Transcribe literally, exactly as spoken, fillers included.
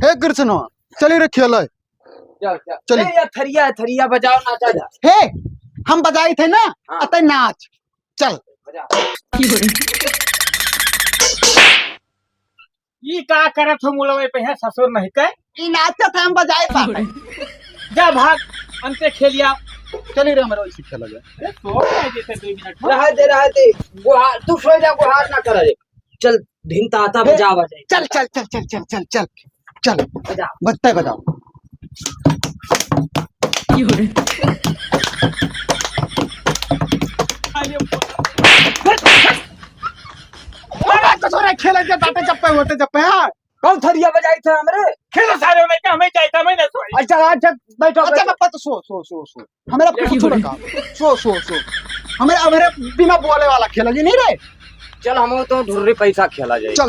हे कृष्णवा, चली रे खेले। चल, चल। चली। ए, या थरिया, थरिया बजाओ, नाचा जा। हे, हम बजाई थे ना, हाँ। अतै नाच। चल। बजा। ई का करत हो मुड़वे पे है ससुर नहीं के? ई नाचत है, हम बजाए पाते। जा भाग, अंते खेलिया। चली रे, हमरा वैसे खेला जाए। अरे, सो जाए जैसे दो मिनट में। रहे दे, रहे दे। गुहार, तू सो जा, गुहार ना करे। चल, धिन ताता हे, बजा, बजा। चल, चल, चल। चल। बजा। बजते बजाओ। अरे, कुछ हो रहा है, खेले के दाते चप्पे होते चप्पे, हाँ। कौन थरिया बजाई थे हमरे? खेलो सारे, मैं क्या, मैं जाए था, मैं ना सोई। अच्छा, अच्छा, बैठो, अच्छा, बैठो। पापा, तो सो, सो, सो, सो। हमारा कुछ ना काम। सो, सो, सो। हमारे, हमारे बिना बोले वाला खेला जी नहीं रे। चल, हम तो ढुर्री पैसा खेला जाए। चल,